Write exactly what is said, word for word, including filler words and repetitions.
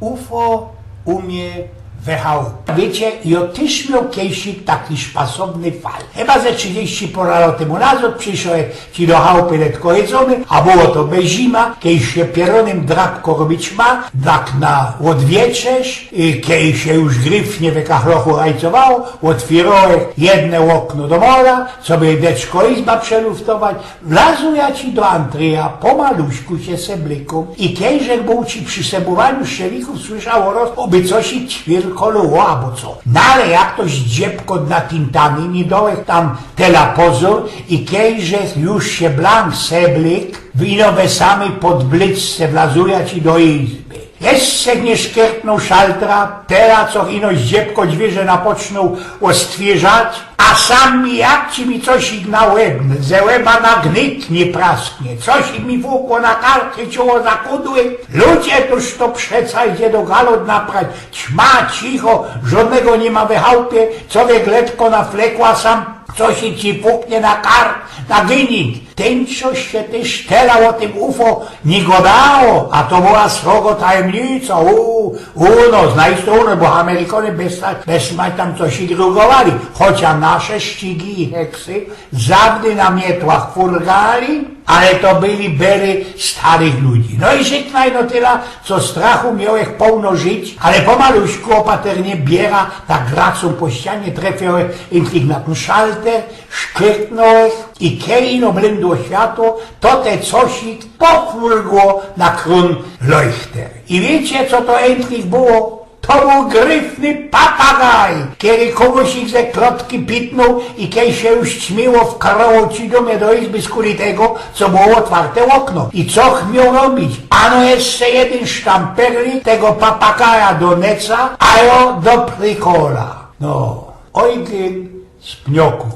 Ufo u mie we chałpie. Wiycie, jo tyż mioł kejsik taki szpasowny fal. Chyba ze trzidziści pora lot tymu nazŏd prziszoł ci do chałpy letko jedzōny, a było to bez zima, kej sie pierōnym drapko robić ma, tak na ôdwietrzerz, y, kej sie już gryfnie we kachlochu rajcowało, ôtwiyrołech jedne ôkno do mora, coby deczko izba przeluftować, wlazł jo ci do antryja, pomaluśku sie seblikōm i kejżech bōł ci przi sebowaniu strzelików słyszało roz, ôby coś i ćwierkoloło, abo co. No ale jak to zdziebko na tintany, niy dołech tam tela pozōr i kejżech już sie blank seblik, ino we samej podbleczce wlazł jo ci do izby. Jeszcze niy szkertnōł szaltra, tela co ino zdziebko dwiyrze napocznōł ôstwiyrzać, a sam mi jak ci mi coś na łeb, ze łeba na gnyt niy prasknie, coś mi fukło na kark, chyciło za kudły. Ludzie, toż to przeca idzie do galot naprać. Ćma, cicho, żodnego niy ma we chałpie, co wie, gletko na flekła sam, coś ci fuknie na kark, na gnyt. Tyn coś sie tyż tela ô tym ufo niy godało, a to była srogo tajemnica. U, u nos, znajesz to u nos, bo Amerikany bez, bez mać tam coś i drugowali. Chocia nasze ścigi i heksy zawdy na mietłach furgali, ale to byli bery starych ludzi. No i rzeknaj no tela, co strachu miołech połno żyć, ale pomaluśku ôpaternie biera tak gracōm po ścianie, trefiōłech intlik na tyn szalter, szkyrtnōłech i kej ino blindło światło, to te cosik pofurgło na krōn leuchter. I wiycie, co to intlik było? To bōł gryfny papagaj, kery kogosik ze klotki pitnōł i kej sie już ćmiło, wkaroło ci do mie do izby skuli tego, co było ôtwarte ôkno. I co ch mioł robić? Ano jeszcze jedyn sztamperlik tego papagaja do neca, a jo do prikola. No, Eugen z Pniokōw.